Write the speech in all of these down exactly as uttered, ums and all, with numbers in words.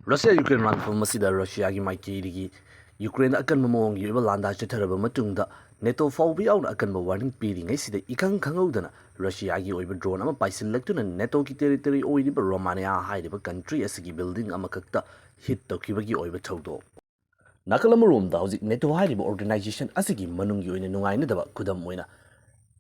Russia Ukraine ꯂꯥꯟꯐꯝ ꯑꯁꯤꯗ ꯔꯁꯤꯌꯥꯒꯤ ꯃꯥꯏꯀꯩꯗꯒꯤ ꯌꯨꯀ꯭ꯔꯦꯟꯗ ꯑꯀꯟꯕ ꯃꯑꯣꯡꯒꯤ ꯑꯣꯏꯕ ꯂꯥꯟꯗꯥ ꯆꯠꯊꯔꯕ ꯃꯇꯨꯡꯗ, ꯅꯦꯇꯣ ꯐꯥꯎꯕ ꯌꯥꯎꯅ ꯑꯀꯟꯕ ꯋꯥꯔꯅꯤꯡ ꯄꯤꯔꯤꯉꯩꯁꯤꯗ, ꯏꯈꯪ ꯈꯪꯍꯧꯗꯅ ꯔꯁꯤꯌꯥꯒꯤ ꯑꯣꯏꯕ ꯗ꯭ꯔꯣꯟ ꯑꯃ ꯄꯥꯏꯁꯤꯜꯂꯛꯇꯨꯅ ꯅꯦꯇꯣꯒꯤ ꯇꯦꯔꯤꯇꯣꯔꯤ ꯑꯣꯏꯔꯤꯕ ꯔꯣꯃꯥꯅꯤꯌꯥ ꯍꯥꯏꯔꯤꯕ ꯀꯟꯇ꯭ꯔꯤ ꯑꯁꯤꯒꯤ ꯕꯤꯜꯗꯤꯡ ꯑꯃꯈꯛꯇ ꯍꯤꯠ ꯇꯧꯈꯤꯕꯒꯤ ꯑꯣꯏꯕ ꯊꯧꯗꯣꯛ꯫ ꯅꯥꯀꯜ ꯑꯃꯔꯣꯝꯗ, ꯍꯧꯖꯤꯛ ꯅꯦꯇꯣ ꯍꯥꯏꯔꯤꯕ ꯑꯣꯔꯒꯅꯥꯏꯖꯦꯁꯟ ꯑꯁꯤꯒꯤ ꯃꯅꯨꯡꯒꯤ ꯑꯣꯏꯅ ꯅꯨꯡꯉꯥꯏꯅꯗꯕ, ꯈꯨꯗꯝ ꯑꯣꯏꯅ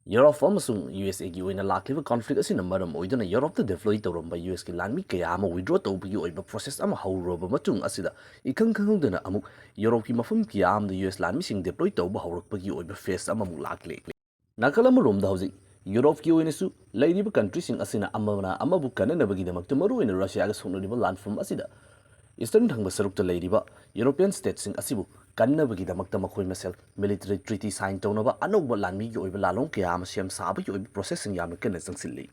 ꯌꯨꯔꯣꯞ ꯑꯃꯁꯨꯡ ꯌꯨ ꯑꯦꯁ ꯑꯦꯒꯤ ꯑꯣꯏꯅ ꯂꯥꯛꯂꯤꯕ ꯀꯣꯟꯐ꯭ꯂꯤꯛ ꯑꯁꯤꯅ ꯃꯔꯝ ꯑꯣꯏꯗꯨꯅ ꯌꯨꯔꯣꯞꯇ ꯗꯤꯄ꯭ꯂꯣꯏ ꯇꯧꯔꯝꯕ ꯌꯨ ꯑꯦꯁꯀꯤ ꯂꯥꯟꯃꯤ ꯀꯌꯥ ꯑꯃ ꯋꯤꯗ꯭ꯔꯣ ꯇꯧꯕꯒꯤ ꯑꯣꯏꯕ ꯄ꯭ꯔꯣꯁꯦꯁ ꯑꯃ ꯍꯧꯔꯨꯔꯕ ꯃꯇꯨꯡ ꯑꯁꯤꯗ, ꯏꯈꯪ ꯈꯪꯍꯧꯗꯅ ꯑꯃꯨꯛ ꯌꯨꯔꯣꯞꯀꯤ ꯃꯐꯝ ꯀꯌꯥ ꯑꯃꯗ ꯌꯨ ꯑꯦꯁ ꯂꯥꯟꯃꯤꯁꯤꯡ ꯗꯤꯄ꯭ꯂꯣꯏ ꯇꯧꯕ ꯍꯧꯔꯛꯄꯒꯤ ꯑꯣꯏꯕ ꯐꯦꯁ ꯑꯃꯃꯨꯛ ꯂꯥꯛꯂꯦ꯫ ꯅꯥꯀꯜ ꯑꯃꯔꯣꯝꯗ, ꯍꯧꯖꯤꯛ ꯌꯨꯔꯣꯞꯀꯤ ꯑꯣꯏꯅꯁꯨ ꯂꯩꯔꯤꯕ ꯀꯟꯇ꯭ꯔꯤꯁꯤꯡ ꯑꯁꯤꯅ ꯑꯃꯅ ꯑꯃꯕꯨ ꯀꯟꯅꯅꯕꯒꯤꯗꯃꯛꯇ, ꯃꯔꯨꯑꯣꯏꯅ ꯔꯁꯤꯌꯥꯒ ꯁꯣꯛꯅꯔꯤꯕ ꯂꯥꯟꯐꯝ ꯑꯁꯤꯗ ꯏꯁꯇꯔꯟ ꯊꯪꯕ ꯁꯔꯨꯛꯇ ꯂꯩꯔꯤꯕ ꯌꯨꯔꯣꯄꯤꯌꯟ ꯁ꯭ꯇꯦꯠꯁꯤꯡ ꯑꯁꯤꯕꯨ ꯀꯟꯅꯕꯒꯤꯗꯃꯛꯇ ꯃꯈꯣꯏ ꯃꯁꯦꯜ ꯃꯤꯂꯤꯇꯔꯤ ꯇ꯭ꯔꯤꯇꯤ ꯁꯥꯏꯟ ꯇꯧꯅꯕ, ꯑꯅꯧꯕ ꯂꯥꯟꯃꯤꯒꯤ ꯑꯣꯏꯕ ꯂꯥꯂꯣꯡ ꯀꯌꯥ ꯑꯃ ꯁꯦꯝ ꯁꯥꯕꯒꯤ ꯑꯣꯏꯕ ꯄ꯭ꯔꯣꯁꯦꯁꯁꯤꯡ ꯌꯥꯝꯅ ꯀꯟꯅ ꯆꯪꯁꯤꯜꯂꯤ꯫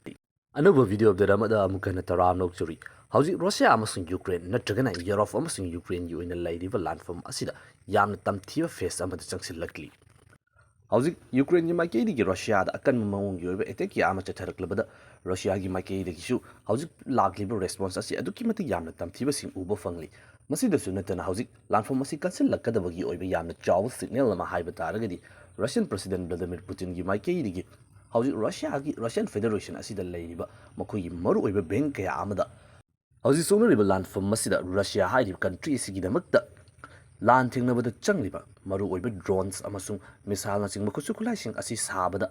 ꯑꯅꯧꯕ ꯚꯤꯗꯤꯑꯣ ꯑꯞꯗꯦꯠ ꯑꯃꯗ ꯑꯃꯨꯛ ꯍꯟꯅ ꯇꯔꯥꯝꯅ ꯑꯣꯛꯆꯔꯤ꯫ ꯍꯧꯖꯤꯛ ꯔꯁꯤꯌꯥ ꯑꯃꯁꯨꯡ ꯌꯨꯀ꯭ꯔꯦꯟ, ꯅꯠꯇ꯭ꯔꯒꯅ ꯌꯨꯔꯣꯞ ꯑꯃꯁꯨꯡ ꯌꯨꯀ꯭ꯔꯦꯟꯒꯤ ꯑꯣꯏꯅ ꯂꯩꯔꯤꯕ ꯂꯥꯟꯐꯝ ꯑꯁꯤꯗ ꯌꯥꯝꯅ ꯇꯝꯊꯤꯕ ꯐꯦꯁ ꯑꯃꯗ ꯆꯪꯁꯤꯜꯂꯛꯂꯤ꯫ ꯍꯧꯖꯤꯛ ꯌꯨꯀ꯭ꯔꯦꯟꯒꯤ ꯃꯥꯏꯀꯩꯗꯒꯤ ꯔꯁꯤꯌꯥꯗ ꯑꯀꯟꯕ ꯃꯑꯣꯡꯒꯤ ꯑꯣꯏꯕ ꯑꯦꯇꯦꯛ ꯀꯌꯥ ꯑꯃ ꯆꯠꯊꯔꯛꯂꯕꯗ, ꯔꯁꯤꯌꯥꯒꯤ ꯃꯥꯏꯀꯩꯗꯒꯤꯁꯨ ꯍꯧꯖꯤꯛ ꯂꯥꯛꯂꯤꯕ ꯔꯦꯁꯄꯣꯟꯁ ꯑꯁꯤ ꯑꯗꯨꯛꯀꯤ ꯃꯇꯤꯛ ꯌꯥꯝꯅ ꯇꯝꯊꯤꯕꯁꯤꯡ ꯎꯕ ꯐꯪꯂꯤ꯫ ꯃꯁꯤꯗꯁꯨ ꯅꯠꯇꯅ, ꯍꯧꯖꯤꯛ ꯂꯥꯟꯐꯝ ꯑꯁꯤ ꯀꯟꯁꯤꯜꯂꯛꯀꯗꯕꯒꯤ ꯑꯣꯏꯕ ꯌꯥꯝꯅ ꯆꯥꯎꯕ ꯁꯤꯒꯅꯦꯜ ꯑꯃ ꯍꯥꯏꯕ ꯇꯥꯔꯒꯗꯤ, ꯔꯁꯤꯌꯟ ꯄ꯭ꯔꯁꯤꯗꯦꯟ ꯚ꯭ꯂꯥꯗꯤꯃꯤꯔ ꯄꯨꯇꯤꯟꯒꯤ ꯃꯥꯏꯀꯩꯗꯒꯤ ꯍꯧꯖꯤꯛ ꯔꯁꯤꯌꯥꯒꯤ, ꯔꯁꯤꯌꯟ ꯐꯦꯗꯦꯔꯦꯁꯟ ꯑꯁꯤꯗ ꯂꯩꯔꯤꯕ ꯃꯈꯣꯏꯒꯤ ꯃꯔꯨꯑꯣꯏꯕ ꯕꯦꯡꯛ ꯀꯌꯥ ꯑꯃꯗ ꯍꯧꯖꯤꯛ ꯁꯣꯛꯅꯔꯤꯕ ꯂꯥꯟꯐꯝ ꯑꯁꯤꯗ ꯔꯁꯤꯌꯥ ꯍꯥꯏꯔꯤꯕ ꯀꯟꯇ꯭ꯔꯤ ꯑꯁꯤꯒꯤꯗꯃꯛꯇ ꯂꯥꯟ ꯊꯦꯡꯅꯕꯗ ꯆꯪꯂꯤꯕ ꯃꯔꯨꯑꯣꯏꯕ ꯗ꯭ꯔꯣꯟꯁ ꯑꯃꯁꯨꯡ ꯃꯤꯁꯥꯏꯜꯅꯆꯤꯡꯕ ꯈꯨꯠꯁꯨ ꯈꯨꯠꯂꯥꯏꯁꯤꯡ ꯑꯁꯤ ꯁꯥꯕꯗ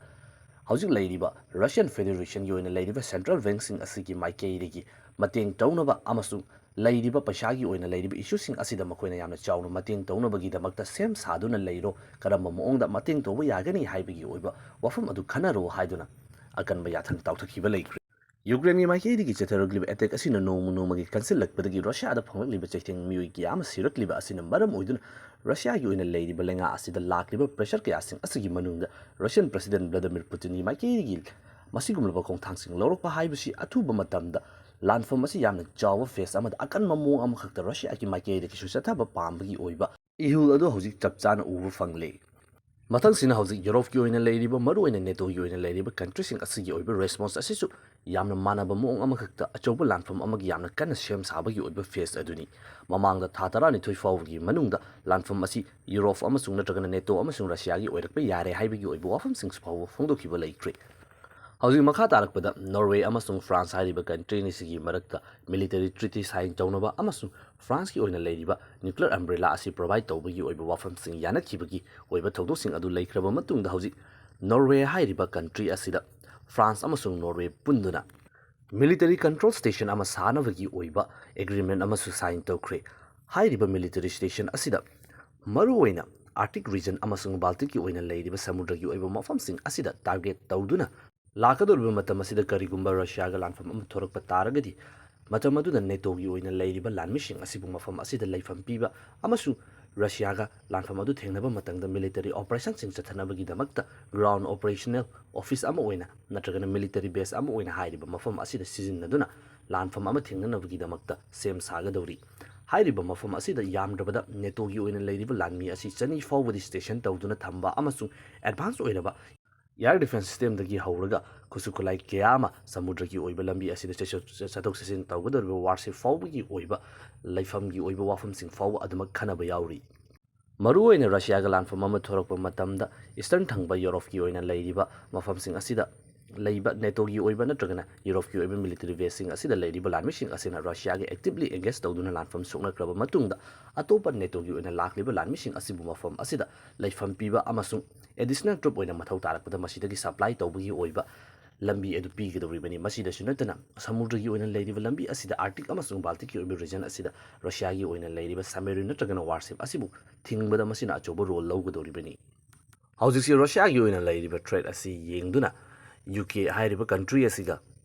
ꯍꯧꯖꯤꯛ ꯂꯩꯔꯤꯕ ꯔꯁꯤꯌꯟ ꯐꯦꯗꯦꯔꯦꯁꯟꯒꯤ ꯑꯣꯏꯅ ꯂꯩꯔꯤꯕ ꯁꯦꯟꯇ꯭ꯔꯦꯜ ꯕꯦꯡꯛꯁꯤꯡ ꯑꯁꯤꯒꯤ ꯃꯥꯏꯀꯩꯗꯒꯤ ꯃꯇꯦꯡ ꯇꯧꯅꯕ ꯑꯃꯁꯨꯡ ꯂꯩꯔꯤꯕ ꯄꯩꯁꯥꯒꯤ ꯑꯣꯏꯅ ꯂꯩꯔꯤꯕ ꯏꯁꯨꯁꯤꯡ ꯑꯁꯤꯗ ꯃꯈꯣꯏꯅ ꯌꯥꯝꯅ ꯆꯥꯎꯅ ꯃꯇꯦꯡ ꯇꯧꯅꯕꯒꯤꯗꯃꯛꯇ ꯁꯦꯝ ꯁꯥꯗꯨꯅ ꯂꯩꯔꯣ, ꯀꯔꯝꯕ ꯃꯑꯣꯡꯗ ꯃꯇꯦꯡ ꯇꯧꯕ ꯌꯥꯒꯅꯤ ꯍꯥꯏꯕꯒꯤ ꯑꯣꯏꯕ ꯋꯥꯐꯝ ꯑꯗꯨ ꯈꯟꯅꯔꯣ ꯍꯥꯏꯗꯨꯅ ꯑꯀꯟꯕ ꯌꯥꯊꯪ ꯇꯥꯎꯊꯈꯤꯕ ꯂꯩꯈ꯭ꯔꯦ꯫ ꯌꯨꯀ꯭ꯔꯦꯟꯒꯤ ꯃꯥꯏꯀꯩꯗꯒꯤ ꯆꯠꯊꯔꯛꯂꯤꯕ ꯑꯦꯇꯦꯛ ꯑꯁꯤꯅ ꯅꯣꯡꯃ ꯅꯣꯡꯃꯒꯤ ꯀꯟꯁꯤꯜꯂꯛꯄꯗꯒꯤ ꯔꯁꯤꯌꯥꯗ ꯐꯪꯂꯛꯂꯤꯕ ꯆꯩꯊꯦꯡ ꯃꯤꯑꯣꯏ ꯀꯌꯥ ꯑꯃ ꯁꯤꯔꯛꯂꯤꯕ ꯑꯁꯤꯅ ꯃꯔꯝ ꯑꯣꯏꯗꯨꯅ, ꯔꯁꯤꯌꯥꯒꯤ ꯑꯣꯏꯅ ꯂꯩꯔꯤꯕ ꯂꯩꯉꯥꯛ ꯑꯁꯤꯗ ꯂꯥꯛꯂꯤꯕ ꯄ꯭ꯔꯦꯁꯔ ꯀꯌꯥꯁꯤꯡ ꯑꯁꯤꯒꯤ ꯃꯅꯨꯡꯗ ꯔꯁꯤꯌꯟ ꯄ꯭ꯔꯁꯤꯗꯦꯟ ꯚ꯭ꯂꯥꯗꯤꯃꯤꯔ ꯄꯨꯇꯤꯟꯒꯤ ꯃꯥꯏꯀꯩꯗꯒꯤ ꯃꯁꯤꯒꯨꯝꯂꯕ ꯈꯣꯡꯊꯥꯡꯁꯤꯡ ꯂꯧꯔꯛꯄ ꯍꯥꯏꯕꯁꯤ ꯑꯊꯨꯕ ꯃꯇꯝꯗ ꯂꯥꯟꯐꯝ ꯑꯁꯤ ꯌꯥꯝꯅ ꯆꯥꯎꯕ ꯐꯦꯁ ꯑꯃꯗ ꯑꯀꯟꯕ ꯃꯑꯣꯡ ꯑꯃꯈꯛꯇ ꯔꯁꯤꯌꯥꯒꯤ ꯃꯥꯏꯀꯩꯗꯒꯤꯁꯨ ꯆꯠꯊꯕ ꯄꯥꯝꯕꯒꯤ ꯑꯣꯏꯕ ꯏꯍꯨꯜ ꯑꯗꯨ ꯍꯧꯖꯤꯛ ꯆꯞ ꯆꯥꯅ ꯎꯕ ꯐꯪꯂꯦ꯫ ꯃꯊꯪꯁꯤꯅ ꯍꯧꯖꯤꯛ ꯌꯨꯔꯣꯞꯀꯤ ꯑꯣꯏꯅ ꯂꯩꯔꯤꯕ, ꯃꯔꯨꯑꯣꯏꯅ ꯅꯦꯇꯣꯒꯤ ꯑꯣꯏꯅ ꯂꯩꯔꯤꯕ ꯀꯟꯇ꯭ꯔꯤꯁꯤꯡ ꯑꯁꯤꯒꯤ ꯑꯣꯏꯕ ꯔꯦꯁꯄꯣꯟꯁ ꯑꯁꯤꯁꯨ ꯌꯥꯝꯅ ꯃꯥꯟꯅꯕ ꯃꯑꯣꯡ ꯑꯃꯈꯛꯇ ꯑꯆꯧꯕ ꯂꯥꯟꯐꯝ ꯑꯃꯒꯤ ꯌꯥꯝꯅ ꯀꯟꯅ ꯁꯦꯝ ꯁꯥꯕꯒꯤ ꯑꯣꯏꯕ ꯐꯦꯁ ꯑꯗꯨꯅꯤ꯫ ꯃꯃꯥꯡꯗ ꯊꯥ ꯇꯔꯥꯅꯤꯊꯣꯏ ꯐꯥꯎꯕꯒꯤ ꯃꯅꯨꯡꯗ ꯂꯥꯟꯐꯝ ꯑꯁꯤ ꯌꯨꯔꯣꯞ ꯑꯃꯁꯨꯡ ꯅꯠꯇ꯭ꯔꯒꯅ ꯅꯦꯇꯣ ꯑꯃꯁꯨꯡ ꯔꯁꯤꯌꯥꯒꯤ ꯑꯣꯏꯔꯛꯄ ꯌꯥꯔꯦ ꯍꯥꯏꯕꯒꯤ ꯑꯣꯏꯕ ꯋꯥꯐꯝꯁꯤꯡ ꯐꯥꯎꯕ ꯐꯣꯡꯗꯣꯛꯈꯤꯕ ꯂꯩꯈ꯭ꯔꯦ꯫ ꯍꯧꯖꯤꯛ ꯃꯈꯥ ꯇꯥꯔꯛꯄꯗ ꯅꯣꯔꯋꯦ ꯑꯃꯁꯨꯡ ꯐ꯭ꯔꯥꯟꯁ ꯍꯥꯏꯔꯤꯕ ꯀꯟꯇ꯭ꯔꯤ ꯑꯅꯤꯁꯤꯒꯤ ꯃꯔꯛꯇ ꯃꯤꯂꯤꯇꯔꯤ ꯇ꯭ꯔꯤꯇꯤ ꯁꯥꯏꯟ ꯇꯧꯅꯕ ꯑꯃꯁꯨꯡ ꯐ꯭ꯔꯥꯟꯁꯀꯤ ꯑꯣꯏꯅ ꯂꯩꯔꯤꯕ ꯅ꯭ꯌꯨꯀ꯭ꯂꯤꯌꯔ ꯑꯝꯕ꯭ꯔꯦꯂꯥ ꯑꯁꯤ ꯄ꯭ꯔꯣꯚꯥꯏꯗ ꯇꯧꯕꯒꯤ ꯑꯣꯏꯕ ꯋꯥꯐꯝꯁꯤꯡ ꯌꯥꯅꯈꯤꯕꯒꯤ ꯑꯣꯏꯕ ꯊꯧꯗꯣꯛꯁꯤꯡ ꯑꯗꯨ ꯂꯩꯈ꯭ꯔꯕ ꯃꯇꯨꯡꯗ ꯍꯧꯖꯤꯛ ꯅꯣꯔꯋꯦ ꯍꯥꯏꯔꯤꯕ ꯀꯟꯇ꯭ꯔꯤ ꯑꯁꯤꯗ ꯐ꯭ꯔꯥꯟꯁ ꯑꯃꯁꯨꯡ ꯅꯣꯔꯋꯦ ꯄꯨꯟꯗꯨꯅ ꯃꯤꯂꯤꯇꯔꯤ ꯀꯟꯇ꯭ꯔꯣꯜ ꯁ꯭ꯇꯦꯁꯟ ꯑꯃ ꯁꯥꯅꯕꯒꯤ ꯑꯣꯏꯕ ꯑꯦꯒ꯭ꯔꯤꯃꯦꯟ ꯑꯃꯁꯨ ꯁꯥꯏꯟ ꯇꯧꯈ꯭ꯔꯦ꯫ ꯍꯥꯏꯔꯤꯕ ꯃꯤꯂꯤꯇꯔꯤ ꯁ꯭ꯇꯦꯁꯟ ꯑꯁꯤꯗ ꯃꯔꯨꯑꯣꯏꯅ ꯑꯥꯔꯛꯇꯤꯛ ꯔꯤꯖꯟ ꯑꯃꯁꯨꯡ ꯕꯥꯜꯇꯤꯛꯀꯤ ꯑꯣꯏꯅ ꯂꯩꯔꯤꯕ ꯁꯃꯨꯗ꯭ꯔꯒꯤ ꯑꯣꯏꯕ ꯃꯐꯝꯁꯤꯡ ꯑꯁꯤꯗ ꯇꯥꯔꯒꯦꯠ ꯇꯧꯗꯨꯅ ꯂꯥꯛꯀꯗꯧꯔꯤꯕ ꯃꯇꯝ ꯑꯁꯤꯗ ꯀꯔꯤꯒꯨꯝꯕ ꯔꯁꯤꯌꯥꯒ ꯂꯥꯟꯐꯝ ꯑꯃ ꯊꯣꯔꯛꯄ ꯇꯥꯔꯒꯗꯤ, ꯃꯇꯝ ꯑꯗꯨꯗ ꯅꯦꯇꯣꯒꯤ ꯑꯣꯏꯅ ꯂꯩꯔꯤꯕ ꯂꯥꯟꯃꯤꯁꯤꯡ ꯑꯁꯤꯕꯨ ꯃꯐꯝ ꯑꯁꯤꯗ ꯂꯩꯐꯝ ꯄꯤꯕ ꯑꯃꯁꯨꯡ ꯔꯁꯤꯌꯥꯒ ꯂꯥꯟꯐꯝ ꯑꯗꯨ ꯊꯦꯡꯅꯕ ꯃꯇꯝꯗ ꯃꯤꯂꯤꯇꯔꯤ ꯑꯣꯄꯔꯦꯁꯟꯁꯤꯡ ꯆꯠꯊꯅꯕꯒꯤꯗꯃꯛꯇ ꯒ꯭ꯔꯥꯎꯟ ꯑꯣꯄꯔꯦꯁꯅꯦꯜ ꯑꯣꯐꯤꯁ ꯑꯃ ꯑꯣꯏꯅ ꯅꯠꯇ꯭ꯔꯒꯅ ꯃꯤꯂꯤꯇꯔꯤ ꯕꯦꯁ ꯑꯃ ꯑꯣꯏꯅ ꯍꯥꯏꯔꯤꯕ ꯃꯐꯝ ꯑꯁꯤꯗ ꯁꯤꯖꯤꯟꯅꯗꯨꯅ ꯂꯥꯟꯐꯝ ꯑꯃ ꯊꯦꯡꯅꯅꯕꯒꯤꯗꯃꯛꯇ ꯁꯦꯝ ꯁꯥꯒꯗꯧꯔꯤ꯫ ꯍꯥꯏꯔꯤꯕ ꯃꯐꯝ ꯑꯁꯤꯗ ꯌꯥꯝꯗ꯭ꯔꯕꯗ ꯅꯦꯇꯣꯒꯤ ꯑꯣꯏꯅ ꯂꯩꯔꯤꯕ ꯂꯥꯟꯃꯤ ꯑꯁꯤ ꯆꯅꯤ ꯐꯥꯎꯕꯗꯤ ꯁ꯭ꯇꯦꯁꯟ ꯇꯧꯗꯨꯅ ꯊꯝꯕ ꯑꯃꯁꯨꯡ ꯑꯦꯗꯚꯥꯟꯁ ꯑꯣꯏꯔꯕ ꯑꯦꯌꯔ ꯗꯤꯐꯦꯟꯁ ꯁꯤꯁꯇꯦꯝꯗꯒꯤ ꯍꯧꯔꯒ ꯈꯨꯠꯁꯨ ꯈꯨꯠꯂꯥꯏ ꯀꯌꯥ ꯑꯃ ꯁꯃꯨꯗ꯭ꯔꯒꯤ ꯑꯣꯏꯕ ꯂꯝꯕꯤ ꯑꯁꯤꯗ ꯆꯠꯊꯣꯛ ꯆꯠꯊꯣꯛ ꯆꯠꯁꯤꯟ ꯇꯧꯒꯗꯧꯔꯤꯕ ꯋꯥꯔꯁꯤꯞ ꯐꯥꯎꯕꯒꯤ ꯑꯣꯏꯕ ꯂꯩꯐꯝꯒꯤ ꯑꯣꯏꯕ ꯋꯥꯐꯝꯁꯤꯡ ꯐꯥꯎꯕ ꯑꯗꯨꯃꯛ ꯈꯟꯅꯕ ꯌꯥꯎꯔꯤ꯫ ꯃꯔꯨꯑꯣꯏꯅ ꯔꯁꯤꯌꯥꯒ ꯂꯥꯟꯐꯝ ꯑꯃ ꯊꯣꯔꯛꯄ ꯃꯇꯝꯗ ꯏꯁꯇꯔꯟ ꯊꯪꯕ ꯌꯨꯔꯣꯞꯀꯤ ꯑꯣꯏꯅ ꯂꯩꯔꯤꯕ ꯃꯐꯝꯁꯤꯡ ꯑꯁꯤꯗ ꯂꯩꯕ ꯅꯦꯇꯣꯒꯤ ꯑꯣꯏꯕ ꯅꯠꯇ꯭ꯔꯒꯅ ꯌꯨꯔꯣꯞꯀꯤ ꯑꯣꯏꯕ ꯃꯤꯂꯤꯇꯔꯤ ꯕꯦꯁꯁꯤꯡ ꯑꯁꯤꯗ ꯂꯩꯔꯤꯕ ꯂꯥꯟꯃꯤꯁꯤꯡ ꯑꯁꯤꯅ ꯔꯁꯤꯌꯥꯒ ꯑꯦꯛꯇꯤꯚꯂꯤ ꯑꯦꯡꯒꯦꯖ ꯇꯧꯗꯨꯅ ꯂꯥꯟꯐꯝ ꯁꯣꯛꯅꯈ꯭ꯔꯕ ꯃꯇꯨꯡꯗ ꯑꯇꯣꯞꯄ ꯅꯦꯇꯣꯒꯤ ꯑꯣꯏꯅ ꯂꯥꯛꯂꯤꯕ ꯂꯥꯟꯃꯤꯁꯤꯡ ꯑꯁꯤꯕꯨ ꯃꯐꯝ ꯑꯁꯤꯗ ꯂꯩꯐꯝ ꯄꯤꯕ ꯑꯃꯁꯨꯡ ꯑꯦꯗꯤꯁꯅꯦꯜ ꯇ꯭ꯔꯨꯞ ꯑꯣꯏꯅ ꯃꯊꯧ ꯇꯥꯔꯛꯄꯗ ꯃꯁꯤꯗꯒꯤ ꯁꯄ꯭ꯂꯥꯏ ꯇꯧꯕꯒꯤ ꯑꯣꯏꯕ ꯂꯝꯕꯤ ꯑꯗꯨ ꯄꯤꯒꯗꯧꯔꯤꯕꯅꯤ꯫ ꯃꯁꯤꯗꯁꯨ ꯅꯠꯇꯅ ꯁꯃꯨꯗ꯭ꯔꯒꯤ ꯑꯣꯏꯅ ꯂꯩꯔꯤꯕ ꯂꯝꯕꯤ ꯑꯁꯤꯗ ꯑꯥꯔꯛꯇꯤꯛ ꯑꯃꯁꯨꯡ ꯕꯥꯜꯇꯤꯛꯀꯤ ꯑꯣꯏꯕ ꯔꯤꯖꯟ ꯑꯁꯤꯗ ꯔꯁꯤꯌꯥꯒꯤ ꯑꯣꯏꯅ ꯂꯩꯔꯤꯕ ꯁꯕꯃꯦꯔꯤꯟ ꯅꯠꯇ꯭ꯔꯒꯅ ꯋꯥꯔꯁꯤꯞ ꯑꯁꯤꯕꯨ ꯊꯤꯡꯕꯗ ꯃꯁꯤꯅ ꯑꯆꯧꯕ ꯔꯣꯜ ꯂꯧꯒꯗꯧꯔꯤꯕꯅꯤ꯫ ꯍꯧꯖꯤꯛꯁꯤ ꯔꯁꯤꯌꯥꯒꯤ ꯑꯣꯏꯅ ꯂꯩꯔꯤꯕ ꯊ꯭ꯔꯦꯠ ꯑꯁꯤ ꯌꯦꯡꯗꯨꯅ ꯌꯨ ꯀꯦ ꯍꯥꯏꯔꯤꯕ ꯀꯟꯇ꯭ꯔꯤ ꯑꯁꯤꯒ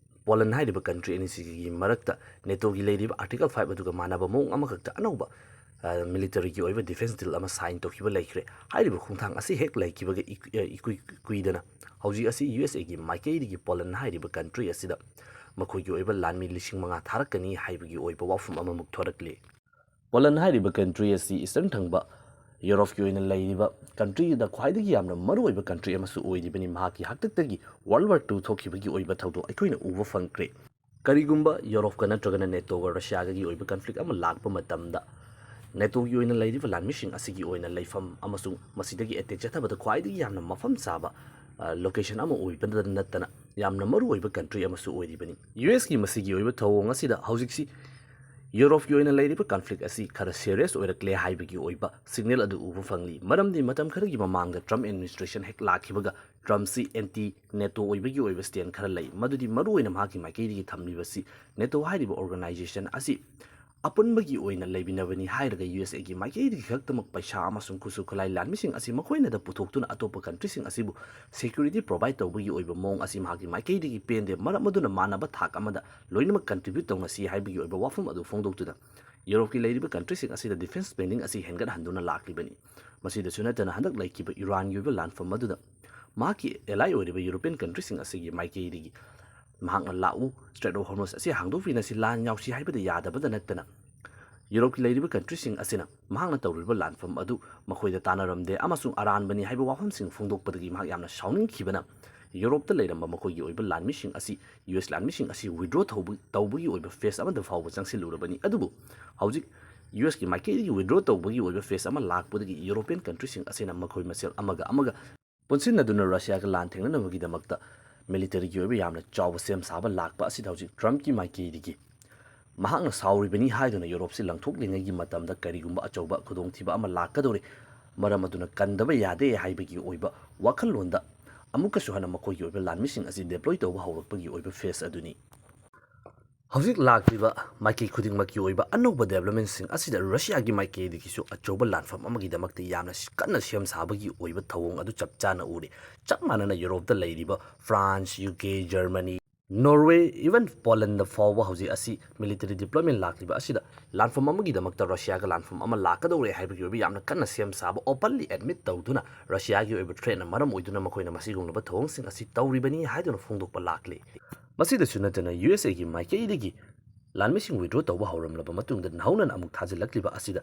ꯄꯣꯂꯟ ꯍꯥꯏꯔꯤꯕ ꯀꯟꯇ꯭ꯔꯤ ꯑꯅꯤꯁꯤꯒꯤ ꯃꯔꯛꯇ ꯅꯦꯇꯣꯒꯤ ꯂꯩꯔꯤꯕ ꯑꯥꯔꯇꯤꯀꯜ ꯐꯥꯏꯚ ꯑꯗꯨꯒ ꯃꯥꯟꯅꯕ ꯃꯑꯣꯡ ꯑꯃꯈꯛꯇ ꯑꯅꯧꯕ, ꯑ, ꯃꯤꯂꯤꯇꯔꯤꯒꯤ ꯑꯣꯏꯕ ꯗꯤꯐꯦꯟꯁ ꯗꯤꯜ ꯑꯃ ꯁꯥꯏꯟ ꯇꯧꯈꯤꯕ ꯂꯩꯈ꯭ꯔꯦ꯫ ꯍꯥꯏꯔꯤꯕ ꯈꯣꯡꯊꯥꯡ ꯑꯁꯤ ꯍꯦꯛ ꯂꯩꯈꯤꯕꯒ ꯏꯀꯨꯏ-, ꯑ, ꯏꯀꯨꯏ ꯀꯨꯏꯗꯅ ꯍꯧꯖꯤꯛ ꯑꯁꯤ ꯌꯨ ꯑꯦꯁ ꯑꯦꯒꯤ ꯃꯥꯏꯀꯩꯗꯒꯤ ꯄꯣꯂꯟ ꯍꯥꯏꯔꯤꯕ ꯀꯟꯇ꯭ꯔꯤ ꯑꯁꯤꯗ ꯃꯈꯣꯏꯒꯤ ꯑꯣꯏꯕ ꯂꯥꯟꯃꯤ ꯂꯤꯁꯤꯡ ꯃꯉꯥ ꯊꯥꯔꯛꯀꯅꯤ ꯍꯥꯏꯕꯒꯤ ꯑꯣꯏꯕ ꯋꯥꯐꯝ ꯑꯃꯃꯨꯛ ꯊꯣꯔꯛꯂꯤ꯫ ꯄꯣꯂꯟ ꯍꯥꯏꯔꯤꯕ ꯀꯟꯇ꯭ꯔꯤ ꯑꯁꯤ ꯏꯁꯇꯔꯟ ꯊꯪꯕ ꯌꯨꯔꯣꯞꯀꯤ ꯑꯣꯏꯅ ꯂꯩꯔꯤꯕ ꯀꯟꯇ꯭ꯔꯤꯗ ꯈ꯭ꯋꯥꯏꯗꯒꯤ ꯌꯥꯝꯅ ꯃꯔꯨꯑꯣꯏꯕ ꯀꯟꯇ꯭ꯔꯤ ꯑꯃꯁꯨ ꯑꯣꯏꯔꯤꯕꯅꯤ꯫ ꯃꯍꯥꯛꯀꯤ ꯍꯥꯛꯇꯛꯇꯒꯤ ꯋꯥꯔꯜ ꯋꯥꯔ ꯇꯨ ꯊꯣꯛꯈꯤꯕꯒꯤ ꯑꯣꯏꯕ ꯊꯧꯗꯣꯛ ꯑꯩꯈꯣꯏꯅ ꯎꯕ ꯐꯪꯈ꯭ꯔꯦ꯫ ꯀꯔꯤꯒꯨꯝꯕ ꯌꯨꯔꯣꯞꯀ ꯅꯠꯇ꯭ꯔꯒꯅ ꯅꯦꯇꯣꯒ ꯔꯁꯤꯌꯥꯒꯒꯤ ꯑꯣꯏꯕ ꯀꯟꯐ꯭ꯂꯤꯛ ꯑꯃ ꯂꯥꯛꯄ ꯃꯇꯝꯗ, ꯅꯦꯇꯣꯒꯤ ꯑꯣꯏꯅ ꯂꯩꯔꯤꯕ ꯂꯥꯟꯃꯤꯁꯤꯡ ꯑꯁꯤꯒꯤ ꯑꯣꯏꯅ ꯂꯩꯐꯝ ꯑꯃꯁꯨꯡ ꯃꯁꯤꯗꯒꯤ ꯑꯦꯇꯦꯛ ꯆꯠꯊꯕꯗ ꯈ꯭ꯋꯥꯏꯗꯒꯤ ꯌꯥꯝꯅ ꯃꯐꯝ ꯆꯥꯕ, ꯑ, ꯂꯣꯀꯦꯁꯟ ꯑꯃ ꯑꯣꯏꯕꯗ ꯅꯠꯇꯅ ꯌꯥꯝꯅ ꯃꯔꯨꯑꯣꯏꯕ ꯀꯟꯇ꯭ꯔꯤ ꯑꯃꯁꯨ ꯑꯣꯏꯔꯤꯕꯅꯤ꯫ ꯌꯨ ꯑꯦꯁꯀꯤ ꯃꯁꯤꯒꯤ ꯑꯣꯏꯕ ꯊꯧꯑꯣꯡ ꯑꯁꯤꯗ ꯍꯧꯖꯤꯛꯁꯤ ꯌꯨꯔꯣꯞꯀꯤ ꯑꯣꯏꯅ ꯂꯩꯔꯤꯕ ꯀꯟꯐ꯭ꯂꯤꯛ ꯑꯁꯤ ꯈꯔ ꯁꯦꯔꯤꯌꯁ ꯑꯣꯏꯔꯛꯂꯦ ꯍꯥꯏꯕꯒꯤ ꯑꯣꯏꯕ ꯁꯤꯒꯅꯦꯜ ꯑꯗꯨ ꯎꯕ ꯐꯪꯂꯤ꯫ ꯃꯔꯝꯗꯤ ꯃꯇꯝ ꯈꯔꯒꯤ ꯃꯃꯥꯡꯗ ꯇ꯭ꯔꯝꯞ ꯑꯦꯗꯃꯤꯅꯤꯁꯇ꯭ꯔꯦꯁꯟ ꯍꯦꯛ ꯂꯥꯛꯈꯤꯕꯒ ꯇ꯭ꯔꯝꯞꯁꯤ ꯑꯦꯟꯇꯤ ꯅꯦꯇꯣ ꯑꯣꯏꯕꯒꯤ ꯑꯣꯏꯕ ꯁ꯭ꯇꯦꯟ ꯈꯔ ꯂꯩ, ꯃꯗꯨꯗꯤ ꯃꯔꯨꯑꯣꯏꯅ ꯃꯍꯥꯛꯀꯤ ꯃꯥꯏꯀꯩꯗꯒꯤ ꯊꯝꯂꯤꯕꯁꯤ ꯅꯦꯇꯣ ꯍꯥꯏꯔꯤꯕ ꯑꯣꯔꯒꯅꯥꯏꯖꯦꯁꯟ ꯑꯁꯤ ꯑꯄꯨꯟꯕꯒꯤ ꯑꯣꯏꯅ ꯂꯩꯃꯤꯟꯅꯕꯅꯤ ꯍꯥꯏꯔꯒ ꯌꯨ ꯑꯦꯁ ꯑꯦꯒꯤ ꯃꯥꯏꯀꯩꯗꯒꯤ ꯈꯛꯇꯃꯛ ꯄꯩꯁꯥ ꯑꯃꯁꯨꯡ ꯈꯨꯠꯁꯨ ꯈꯨꯠꯂꯥꯏ ꯂꯥꯟꯃꯤꯁꯤꯡ ꯑꯁꯤ ꯃꯈꯣꯏꯅꯗ ꯄꯨꯊꯣꯛꯇꯨꯅ ꯑꯇꯣꯞꯄ ꯀꯟꯇ꯭ꯔꯤꯁꯤꯡ ꯑꯁꯤꯕꯨ ꯁꯦꯀ꯭ꯌꯨꯔꯤꯇꯤ ꯄ꯭ꯔꯣꯚꯥꯏꯗ ꯇꯧꯕꯒꯤ ꯑꯣꯏꯕ ꯃꯑꯣꯡ ꯑꯁꯤ ꯃꯍꯥꯛꯀꯤ ꯃꯥꯏꯀꯩꯗꯒꯤ ꯄꯦꯟꯗꯦ꯫ ꯃꯔꯝ ꯑꯗꯨꯅ ꯃꯥꯟꯅꯕ ꯊꯥꯛ ꯑꯃꯗ ꯂꯣꯏꯅꯃꯛ ꯀꯟꯇ꯭ꯔꯤꯕ꯭ꯌꯨꯠ ꯇꯧꯅꯁꯤ ꯍꯥꯏꯕꯒꯤ ꯑꯣꯏꯕ ꯋꯥꯐꯝ ꯑꯗꯨ ꯐꯣꯡꯗꯣꯛꯇꯨꯅ ꯌꯨꯔꯣꯞꯀꯤ ꯂꯩꯔꯤꯕ ꯀꯟꯇ꯭ꯔꯤꯁꯤꯡ ꯑꯁꯤꯗ ꯗꯤꯐꯦꯟꯁ ꯁ꯭ꯄꯦꯟꯗꯤꯡ ꯑꯁꯤ ꯍꯦꯟꯒꯠꯍꯟꯗꯨꯅ ꯂꯥꯛꯂꯤꯕꯅꯤ꯫ ꯃꯁꯤꯗꯁꯨ ꯅꯠꯇꯅ ꯍꯟꯗꯛ ꯂꯩꯈꯤꯕ ꯏꯔꯥꯟꯒꯤ ꯑꯣꯏꯕ ꯂꯥꯟꯐꯝ ꯑꯗꯨꯗ ꯃꯍꯥꯛꯀꯤ ꯑꯦꯂꯥꯏ ꯑꯣꯏꯔꯤꯕ ꯌꯨꯔꯣꯄꯤꯌꯟ ꯀꯟꯇ꯭ꯔꯤꯁꯤꯡ ꯑꯁꯤꯒꯤ ꯃꯥꯏꯀꯩꯗꯒꯤ ꯃꯍꯥꯛꯅ ꯂꯥꯛꯎ, ꯁ꯭ꯇ꯭ꯔꯦꯠ ꯑꯣꯐ ꯍꯣꯔꯃꯨꯁ ꯑꯁꯤ ꯍꯥꯡꯗꯣꯛꯄꯤꯅꯁꯤ, ꯂꯥꯟ ꯌꯥꯎꯁꯤ ꯍꯥꯏꯕꯗ ꯌꯥꯗꯕꯗ ꯅꯠꯇꯅ ꯌꯨꯔꯣꯞꯀꯤ ꯂꯩꯔꯤꯕ ꯀꯟꯇ꯭ꯔꯤꯁꯤꯡ ꯑꯁꯤꯅ ꯃꯍꯥꯛꯅ ꯇꯧꯔꯤꯕ ꯂꯥꯟꯐꯝ ꯑꯗꯨ ꯃꯈꯣꯏꯗ ꯇꯥꯟꯅꯔꯝꯗꯦ ꯑꯃꯁꯨꯡ ꯑꯔꯥꯟꯕꯅꯤ ꯍꯥꯏꯕ ꯋꯥꯐꯝꯁꯤꯡ ꯐꯣꯡꯗꯣꯛꯄꯗꯒꯤ ꯃꯍꯥꯛ ꯌꯥꯝꯅ ꯁꯥꯎꯅꯤꯡꯈꯤꯕꯅ ꯌꯨꯔꯣꯞꯇ ꯂꯩꯔꯝꯕ ꯃꯈꯣꯏꯒꯤ ꯑꯣꯏꯕ ꯂꯥꯟꯃꯤꯁꯤꯡ ꯑꯁꯤ ꯌꯨ ꯑꯦꯁ ꯂꯥꯟꯃꯤꯁꯤꯡ ꯑꯁꯤ ꯋꯤꯗ꯭ꯔꯣ ꯇꯧꯕ-, ꯇꯧꯕꯒꯤ ꯑꯣꯏꯕ ꯐꯦꯁ ꯑꯃꯗ ꯐꯥꯎꯕ ꯆꯪꯁꯤꯜꯂꯨꯔꯕꯅꯤ꯫ ꯑꯗꯨꯕꯨ ꯍꯧꯖꯤꯛ ꯌꯨ ꯑꯦꯁꯀꯤ ꯃꯥꯏꯀꯩꯗꯒꯤ ꯋꯤꯗ꯭ꯔꯣ ꯇꯧꯕꯒꯤ ꯑꯣꯏꯕ ꯐꯦꯁ ꯑꯃ ꯂꯥꯛꯄꯗꯒꯤ ꯌꯨꯔꯣꯄꯤꯌꯟ ꯀꯟꯇ꯭ꯔꯤꯁꯤꯡ ꯑꯁꯤꯅ ꯃꯈꯣꯏ ꯃꯁꯦꯜ ꯑꯃꯒ ꯑꯃꯒ ꯄꯨꯟꯁꯤꯟꯅꯗꯨꯅ ꯔꯁꯤꯌꯥꯒ ꯂꯥꯟ ꯊꯦꯡꯅꯅꯕꯒꯤꯗꯃꯛꯇ ꯃꯤꯂꯤꯇꯔꯤꯒꯤ ꯑꯣꯏꯕ ꯌꯥꯝꯅ ꯆꯥꯎꯕ ꯁꯦꯝ ꯁꯥꯕ ꯂꯥꯛꯄ ꯑꯁꯤꯗ ꯍꯧꯖꯤꯛ ꯇ꯭ꯔꯝꯞꯀꯤ ꯃꯥꯏꯀꯩꯗꯒꯤ ꯃꯍꯥꯛꯅ ꯁꯥꯎꯔꯤꯕꯅꯤ ꯍꯥꯏꯗꯨꯅ ꯌꯨꯔꯣꯞꯁꯤ ꯂꯪꯊꯣꯛꯂꯤꯉꯩꯒꯤ ꯃꯇꯝꯗ ꯀꯔꯤꯒꯨꯝꯕ ꯑꯆꯧꯕ ꯈꯨꯗꯣꯡꯊꯤꯕ ꯑꯃ ꯂꯥꯛꯀꯗꯧꯔꯤ, ꯃꯔꯝ ꯑꯗꯨꯅ ꯀꯟꯗꯕ ꯌꯥꯗꯦ ꯍꯥꯏꯕꯒꯤ ꯑꯣꯏꯕ ꯋꯥꯈꯜꯂꯣꯟꯗ ꯑꯃꯨꯛꯀꯁꯨ ꯍꯟꯅ ꯃꯈꯣꯏꯒꯤ ꯑꯣꯏꯕ ꯂꯥꯟꯃꯤꯁꯤꯡ ꯑꯁꯤ ꯗꯦꯄ꯭ꯂꯣꯏ ꯇꯧꯕ ꯍꯧꯔꯛꯄꯒꯤ ꯑꯣꯏꯕ ꯐꯦꯁ ꯑꯗꯨꯅꯤ꯫ ꯍꯧꯖꯤꯛ ꯂꯥꯛꯂꯤꯕ ꯃꯥꯏꯀꯩ ꯈꯨꯗꯤꯡꯃꯛꯀꯤ ꯑꯣꯏꯕ ꯑꯅꯧꯕ ꯗꯦꯕꯂꯞꯃꯦꯟꯁꯤꯡ ꯑꯁꯤꯗ ꯔꯁꯤꯌꯥꯒꯤ ꯃꯥꯏꯀꯩꯗꯒꯤꯁꯨ ꯑꯆꯧꯕ ꯂꯥꯟꯐꯝ ꯑꯃꯒꯤꯗꯃꯛꯇ ꯌꯥꯝꯅ ꯀꯟꯅ ꯁꯦꯝ ꯁꯥꯕꯒꯤ ꯑꯣꯏꯕ ꯊꯧꯑꯣꯡ ꯑꯗꯨ ꯆꯞ ꯆꯥꯅ ꯎꯔꯤ꯫ ꯆꯞ ꯃꯥꯟꯅꯅ ꯌꯨꯔꯣꯞꯇ ꯂꯩꯔꯤꯕ France, U K, Germany, Norway, even Poland ꯐꯥꯎꯕ ꯍꯧꯖꯤꯛ ꯑꯁꯤ ꯃꯤꯂꯤꯇꯔꯤ ꯗꯤꯄ꯭ꯂꯣꯏꯃꯦꯟ ꯂꯥꯛꯂꯤꯕ ꯑꯁꯤꯗ ꯂꯥꯟꯐꯝ ꯑꯃꯒꯤꯗꯃꯛꯇ ꯔꯁꯤꯌꯥꯒ ꯂꯥꯟꯐꯝ ꯑꯃ ꯂꯥꯛꯀꯗꯧꯔꯦ ꯍꯥꯏꯕꯒꯤ ꯑꯣꯏꯕ ꯌꯥꯝꯅ ꯀꯟꯅ ꯁꯦꯝ ꯁꯥꯕ, ꯑꯣꯄꯟꯂꯤ ꯑꯦꯗꯃꯤꯠ ꯇꯧꯗꯨꯅ ꯔꯁꯤꯌꯥꯒꯤ ꯑꯣꯏꯕ ꯊ꯭ꯔꯦꯠꯅ ꯃꯔꯝ ꯑꯣꯏꯗꯨꯅ ꯃꯈꯣꯏꯅ ꯃꯁꯤꯒꯨꯝꯂꯕ ꯊꯧꯑꯣꯡꯁꯤꯡ ꯑꯁꯤ ꯇꯧꯔꯤꯕꯅꯤ ꯍꯥꯏꯗꯨꯅ ꯐꯣꯡꯗꯣꯛꯄ ꯂꯥꯛꯂꯤ꯫ ꯃꯁꯤꯗꯁꯨ ꯅꯠꯇꯅ ꯌꯨ ꯑꯦꯁ ꯑꯦꯒꯤ ꯃꯥꯏꯀꯩꯗꯒꯤ ꯂꯥꯟꯃꯤꯁꯤꯡ ꯋꯤꯗ꯭ꯔꯣ ꯇꯧꯕ ꯍꯧꯔꯝꯂꯕ ꯃꯇꯨꯡꯗ ꯅꯧꯅ ꯑꯃꯨꯛ ꯊꯥꯖꯤꯜꯂꯛꯂꯤꯕ ꯑꯁꯤꯗ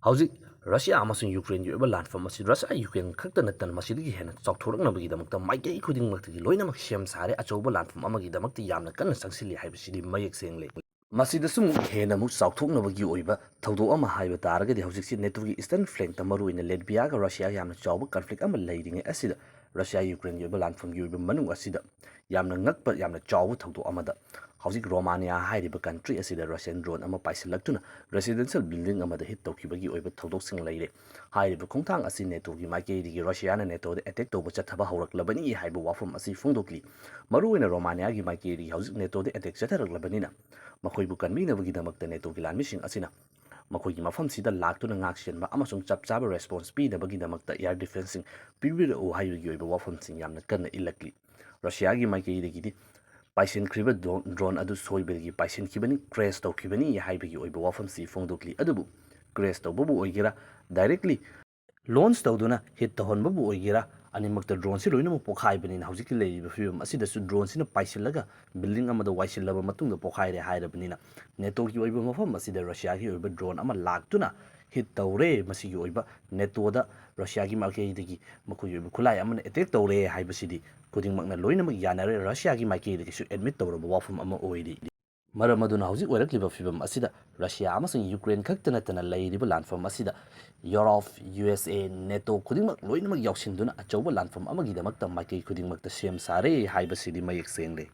ꯍꯧꯖꯤꯛ ꯔꯁꯤꯌꯥ ꯑꯃꯁꯨꯡ ꯌꯨꯀ꯭ꯔꯦꯟꯒꯤ ꯑꯣꯏꯕ ꯂꯥꯟꯐꯝ ꯑꯁꯤ ꯔꯁꯤꯌꯥ ꯌꯨꯀ꯭ꯔꯦꯟ ꯈꯛꯇ ꯅꯠꯇꯅ ꯃꯁꯤꯗꯒꯤ ꯍꯦꯟꯅ ꯆꯥꯎꯊꯣꯔꯛꯅꯕꯒꯤꯗꯃꯛꯇ ꯃꯥꯏꯀꯩ ꯈꯨꯗꯤꯡꯃꯛꯇꯒꯤ ꯂꯣꯏꯅꯃꯛ ꯁꯦꯝ ꯁꯥꯔꯦ, ꯑꯆꯧꯕ ꯂꯥꯟꯐꯝ ꯑꯃꯒꯤꯗꯃꯛꯇ ꯌꯥꯝꯅ ꯀꯟꯅ ꯆꯪꯁꯤꯜꯂꯤ ꯍꯥꯏꯕꯁꯤꯗꯤ ꯃꯌꯦꯛ ꯁꯦꯡꯂꯦ꯫ ꯃꯁꯤꯗꯁꯨ ꯑꯃꯨꯛ ꯍꯦꯟꯅ ꯑꯃꯨꯛ ꯆꯥꯎꯊꯣꯛꯅꯕꯒꯤ ꯑꯣꯏꯕ ꯊꯧꯗꯣꯛ ꯑꯃ ꯍꯥꯏꯕ ꯇꯥꯔꯒꯗꯤ, ꯍꯧꯖꯤꯛꯁꯤ ꯅꯦꯇꯣꯒꯤ ꯏꯁꯇꯔꯟ ꯐ꯭ꯂꯦꯡꯇ ꯃꯔꯨꯑꯣꯏꯅ ꯂꯦꯠꯕꯤꯌꯥꯒ ꯔꯁꯤꯌꯥꯒ ꯌꯥꯝꯅ ꯆꯥꯎꯕ ꯀꯟꯐ꯭ꯂꯤꯛ ꯑꯃ ꯂꯩꯔꯤꯉꯩ ꯑꯁꯤꯗ ꯔꯁꯤꯌꯥ ꯌꯨꯀ꯭ꯔꯦꯟꯒꯤ ꯑꯣꯏꯕ ꯂꯥꯟꯐꯝꯒꯤ ꯑꯣꯏꯕ ꯃꯅꯨꯡ ꯑꯁꯤꯗ ꯌꯥꯝꯅ ꯉꯛꯄ, ꯌꯥꯝꯅ ꯆꯥꯎꯕ ꯊꯧꯗꯣꯛ ꯑꯃꯗ ꯍꯧꯖꯤꯛ ꯔꯣꯃꯥꯅꯤꯌꯥ ꯍꯥꯏꯔꯤꯕ ꯀꯟꯇ꯭ꯔꯤ ꯑꯁꯤꯗ ꯔꯁꯤꯌꯥꯟ ꯗ꯭ꯔꯣꯟ ꯑꯃ ꯄꯥꯏꯁꯤꯜꯂꯛꯇꯨꯅ ꯔꯦꯁꯤꯗꯦꯟꯁꯤꯌꯦꯜ ꯕꯤꯜꯗꯤꯡ ꯑꯃꯗ ꯍꯤꯠ ꯇꯧꯈꯤꯕꯒꯤ ꯑꯣꯏꯕ ꯊꯧꯗꯣꯛꯁꯤꯡ ꯂꯩꯔꯦ꯫ ꯍꯥꯏꯔꯤꯕ ꯈꯣꯡꯊꯥꯡ ꯑꯁꯤ ꯅꯦꯇꯣꯒꯤ ꯃꯥꯏꯀꯩꯗꯒꯤ ꯔꯁꯤꯌꯥꯅ ꯅꯦꯇꯣꯗ ꯑꯦꯇꯦꯛ ꯇꯧꯕ ꯆꯠꯊꯕ ꯍꯧꯔꯛꯂꯕꯅꯤ ꯍꯥꯏꯕ ꯋꯥꯐꯝ ꯑꯁꯤ ꯐꯣꯡꯗꯣꯛꯂꯤ꯫ ꯃꯔꯨꯑꯣꯏꯅ ꯔꯣꯃꯥꯅꯤꯌꯥꯒꯤ ꯃꯥꯏꯀꯩꯗꯒꯤ ꯍꯧꯖꯤꯛ ꯅꯦꯇꯣꯗ ꯑꯦꯇꯦꯛ ꯆꯠꯊꯔꯛꯂꯕꯅꯤꯅ ꯃꯈꯣꯏꯕꯨ ꯀꯟꯕꯤꯅꯕꯒꯤꯗꯃꯛꯇ ꯅꯦꯇꯣꯒꯤ ꯂꯥꯟꯃꯤꯁꯤꯡ ꯑꯁꯤꯅ ꯃꯈꯣꯏꯒꯤ ꯃꯐꯝꯁꯤꯗ ꯂꯥꯛꯇꯨꯅ ꯉꯥꯛꯁꯦꯟꯕ ꯑꯃꯁꯨꯡ ꯆꯞ ꯆꯥꯕ ꯔꯦꯁꯄꯣꯟꯁ ꯄꯤꯅꯕꯒꯤꯗꯃꯛꯇ ꯑꯦꯌꯔ ꯗꯤꯐꯦꯟꯁꯁꯤꯡ ꯄꯤꯕꯤꯔꯛꯎ ꯍꯥꯏꯕꯒꯤ ꯑꯣꯏꯕ ꯋꯥꯐꯝꯁꯤꯡ ꯌꯥꯝꯅ ꯀꯟꯅ ꯏꯜꯂꯛꯂꯤ꯫ ꯔꯁꯤꯌꯥꯒꯤ ꯃꯥꯏꯀꯩꯗꯒꯤꯗꯤ ꯄꯥꯏꯁꯤꯟꯈ꯭ꯔꯤꯕ ꯗ꯭ꯔꯣ-, ꯗ꯭ꯔꯣꯟ ꯑꯗꯨ ꯁꯣꯏꯕꯗꯒꯤ ꯄꯥꯏꯁꯤꯟꯈꯤꯕꯅꯤ, ꯀ꯭ꯔꯦꯁ ꯇꯧꯈꯤꯕꯅꯤ ꯍꯥꯏꯕꯒꯤ ꯑꯣꯏꯕ ꯋꯥꯐꯝꯁꯤ ꯐꯣꯡꯗꯣꯛꯂꯤ꯫ ꯑꯗꯨꯕꯨ ꯀ꯭ꯔꯦꯁ ꯇꯧꯕꯕꯨ ꯑꯣꯏꯒꯦꯔꯥ, ꯗꯥꯏꯔꯦꯛꯂꯤ ꯂꯣꯟꯆ ꯇꯧꯗꯨꯅ ꯍꯤꯠ ꯇꯧꯍꯟꯕꯕꯨ ꯑꯣꯏꯒꯦꯔꯥ, ꯑꯅꯤꯃꯛꯇ ꯗ꯭ꯔꯣꯟꯁꯤ ꯂꯣꯏꯅꯃꯛ ꯄꯣꯈꯥꯏꯕꯅꯤꯅ ꯍꯧꯖꯤꯛꯀꯤ ꯂꯩꯔꯤꯕ ꯐꯤꯕꯝ ꯑꯁꯤꯗꯁꯨ ꯗ꯭ꯔꯣꯟꯁꯤꯅ ꯄꯥꯏꯁꯤꯜꯂꯒ ꯕꯤꯜꯗꯤꯡ ꯑꯃꯗ ꯋꯥꯏꯁꯤꯜꯂꯕ ꯃꯇꯨꯡꯗ ꯄꯣꯈꯥꯏꯔꯦ ꯍꯥꯏꯔꯕꯅꯤꯅ ꯅꯦꯇꯣꯒꯤ ꯑꯣꯏꯕ ꯃꯐꯝ ꯑꯁꯤꯗ ꯔꯁꯤꯌꯥꯒꯤ ꯑꯣꯏꯕ ꯗ꯭ꯔꯣꯟ ꯑꯃ ꯂꯥꯛꯇꯨꯅ ꯍꯤꯠ ꯇꯧꯔꯦ꯫ ꯃꯁꯤꯒꯤ ꯑꯣꯏꯕ ꯅꯦꯇꯣꯗ ꯔꯁꯤꯌꯥꯒꯤ ꯃꯥꯏꯀꯩꯗꯒꯤ ꯃꯈꯣꯏꯒꯤ ꯑꯣꯏꯕ ꯈꯨꯠꯂꯥꯏ ꯑꯃꯅ ꯑꯦꯇꯦꯛ ꯇꯧꯔꯦ ꯍꯥꯏꯕꯁꯤꯗꯤ ꯈꯨꯗꯤꯡꯃꯛꯅ ꯂꯣꯏꯅꯃꯛ ꯌꯥꯅꯔꯦ꯫ ꯔꯁꯤꯌꯥꯒꯤ ꯃꯥꯏꯀꯩꯗꯒꯤꯁꯨ ꯑꯦꯗꯃꯤꯠ ꯇꯧꯔꯕ ꯋꯥꯐꯝ ꯑꯃ ꯑꯣꯏꯔꯤ꯫ ꯃꯔꯝ ꯑꯗꯨꯅ ꯍꯧꯖꯤꯛ ꯑꯣꯏꯔꯛꯂꯤꯕ ꯐꯤꯕꯝ ꯑꯁꯤꯗ ꯔꯁꯤꯌꯥ ꯑꯃꯁꯨꯡ ꯌꯨꯀ꯭ꯔꯦꯟ ꯈꯛꯇ ꯅꯠꯇꯅ ꯂꯩꯔꯤꯕ ꯂꯥꯟꯐꯝ ꯑꯁꯤꯗ ꯌꯨꯔꯣꯞ, ꯌꯨ ꯑꯦꯁ ꯑꯦ, ꯅꯦꯇꯣ ꯈꯨꯗꯤꯡꯃꯛ ꯂꯣꯏꯅꯃꯛ ꯌꯥꯎꯁꯤꯟꯗꯨꯅ ꯑꯆꯧꯕ ꯂꯥꯟꯐꯝ ꯑꯃꯒꯤꯗꯃꯛꯇ ꯃꯥꯏꯀꯩ ꯈꯨꯗꯤꯡꯃꯛꯇ ꯁꯦꯝ ꯁꯥꯔꯦ ꯍꯥꯏꯕꯁꯤꯗꯤ ꯃꯌꯦꯛ ꯁꯦꯡꯂꯦ꯫